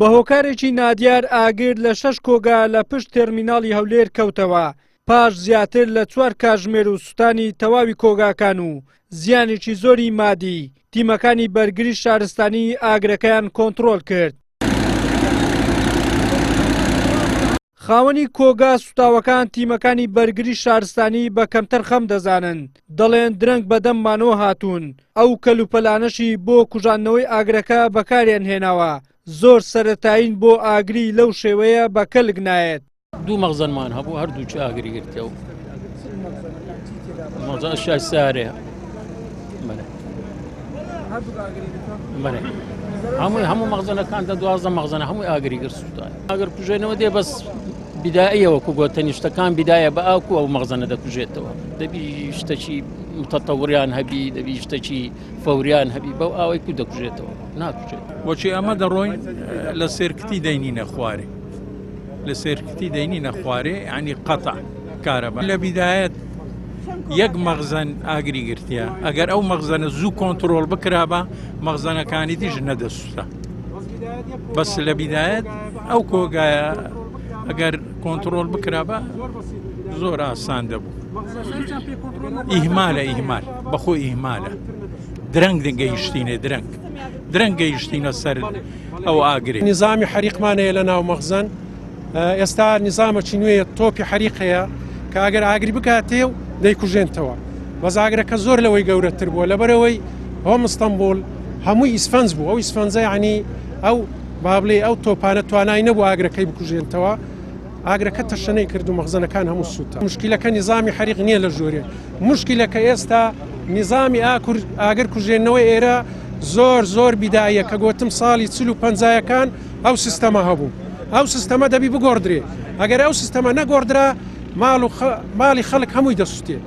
بە هۆکارێکی نادیار ئاگر لە شەش کۆگا لە پشت تێرمیناڵی هەولێر کەوتەوە، پاش زیاتر لە چوار کاژمێر و سوتانی تەواوی کۆگاکان و زیانێکی زۆری مادی، تیمەکانی بەرگری شارستانی ئاگرەکەیان کۆنتڕۆل کرد. خاوەنی کۆگا سوتاوەکان تیمەکانی بەرگری شارستانی بە کەمتەرخەم دەزانن، دەڵێن درەنگ بەدەممانەوە هاتوون، ئەو کەلوپەلانەشی بۆ کوژاندنەوەی ئاگرەکە بەکاریان هێناوە زۆر سەرەتایین بۆ ئاگری لەو شێوەیە بە کەلک نایەت. دوو مەخزەنمان هەبوو هەردووکی ئاگری گرتەوە. مەخزەن ئەشیای سارەیە. بەلێ. بەلێ. هەمووی هەموو مەخزەنەکان دە 12 مەخزەنە هەمووی ئاگری گرت سووتان. ئاگر کوژێنەوە دێ بەس بداییە وەکو گۆتەنی شتەکان بدایە بە ئاکو ئەو مەخزەنە دەکوژێتەوە. دەبی شتەکی متەتەوریان هەبی دەبی شتەکی فەوریان هەبی بەو ئاوەی کو دەکوژێتەوە ناکوژێت. وەچی ئەمە دەڕۆین لە سێرکتی دەینینە خوارێ لە سێرکتی دەینینە خوارێ ینی قەتع کارەبا لە بیدایەت یەک مەخزەن ئاگری گرتیە ئەگەر ئەو مەخزەنە زوو کۆنتترۆل بکرابا مەخزەنەکانی دیش نەدەسوتا بەس لە بیدایەت ئەو کۆگایە ئەگەر کۆنتترۆل بکرابا زۆر ئاسان دەبوو ئیهمالە ئیهمال بەخۆ ئیهمالە درەنگ گەیشتینێ درەنگ درەنگ گەیشتینە سەر ئەو ئاگرێ. نیزامی حەریقمان هەیە لە ناو مەخزەن ئێستا نیزامەکی نوێیە تۆپی حەریق هەیە کە ئەگەر ئاگری بکاتێ و دەیکوژێنتەوە بەس ئاگرەکە زۆر لەوەی گەورەتر بووە لەبەرەوەی هۆم ئستەنبول هەمووی ئیسفەنج بوو ئەو ئیسفەنجە یعنی ئەو با بڵێ ئەو تۆپانە توانای نەبوو ئاگرەکەی بکوژێنتەوە ئاگرەکە تەشەنەی کرد و مەخزەنەکان هەموو سووتا مشکلەکە نیزامی حەریق نییە لە ژوورێ مشکلەکە ئێستا نیزامی ئاگر کوژێنەوەی ئێرە زۆر زۆر بیداییە کە گۆتم ساڵی چل و پەنجایەکان ئەو سیستەمە هەبوو ئەو سیستەمە دەبی بگۆڕدرێ ئەگەر ئەو سیستەمە نەگۆڕدرا ماڵ و ماڵی خەڵک هەمووی دەسووتێ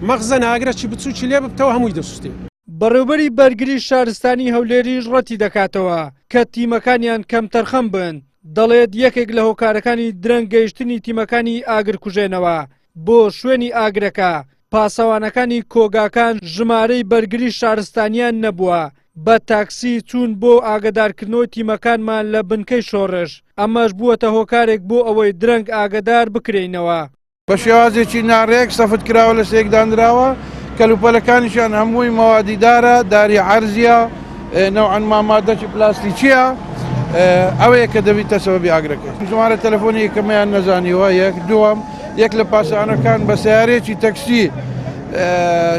مەخزەن ئاگرەکی بچووکی لێ ببتەوە هەمووی دەسووتێ. بەڕێوبەری بەرگری شارستانی هەولێریش ڕەتیدەکاتەوە کە تیمەکانیان کەمتەرخەم بن، دەڵێت یەکێک لە هۆکارەکانی درەنگ گەیشتنی تیمەکانی ئاگرکوژێنەوە بۆ شوێنی ئاگرەکە، پاسەوانەکانی کۆگاکان ژمارەی بەرگری شارستانیان نەبووە، بە تاکسی چوون بۆ ئاگەدارکردنەوەی تیمەکانمان لە بنکەی شۆڕش، ئەمەش بووەتە هۆکارێک بۆ ئەوەی درەنگ ئاگەدار بکرێینەوە. بە شێوازێکی ناڕێک سەفت کراوە لە سێک دانراوە، کەلوپەلەکانیشیان هەمووی مەوادی دارە، داری عەرزیە، نەوعەن ما مادەکی پلاستیکیە، ئەوەیە کە دەبیتە سەبەبی ئاگرەکەی. ژمارە تەلەفۆنی یەکەمیان نەزانیوە، یەک، دووەم یەک لە پاسەوانەکان بە سەیارەیەکی تەکسی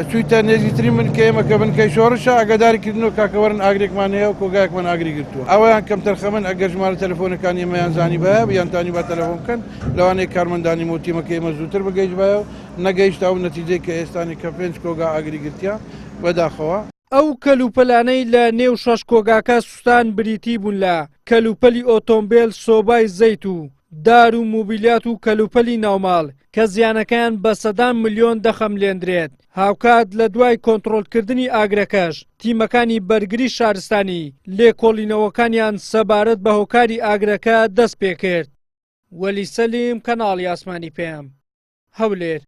چوویتە نێزیکترین بنکەی ئێمە کە بنکەی شۆڕشە، ئاگاداری کردنەوە کاکە وەرن ئاگرێکمان هەیە و کۆگایەکمان ئاگری گرتووە. ئەوەیان کەمتەرخەمن ئەگەر ژمارە تەلەفۆنەکانی ئێمەیان زانیبایە بیانتوانیبا تەلەفۆن بکەن، لەوانەیە کارمەندانی مۆ تیمەکەی ئێمە زووتر بگەیشتبایە و نەگەیشتە ئەو نەتیجەی کە ئێستانی کە پێنج کۆگا ئاگری گرتیە، بەداخەوە. ئەو کەلوپەلانەی لە نێو شەش کۆگاکە سوتان بریتی بوون لە، کەلوپەلی ئۆتۆمبێل، سۆبای زەیت و دار و موبیلیات و کەلوپەلی ناوماڵ کە زیانەکەیان بە سەدان ملیۆن دەخەملێندرێت. هاوکات لە دوای کۆنتڕۆڵکردنی ئاگرەکەش، تیمەکانی بەرگری شارستانی لێکۆڵینەوەکانیان سەبارەت بە هۆکاری ئاگرەکە دەستپێکرد. وەلی سەلیم، کەناڵی ئاسمانی پەیام، هەولێر.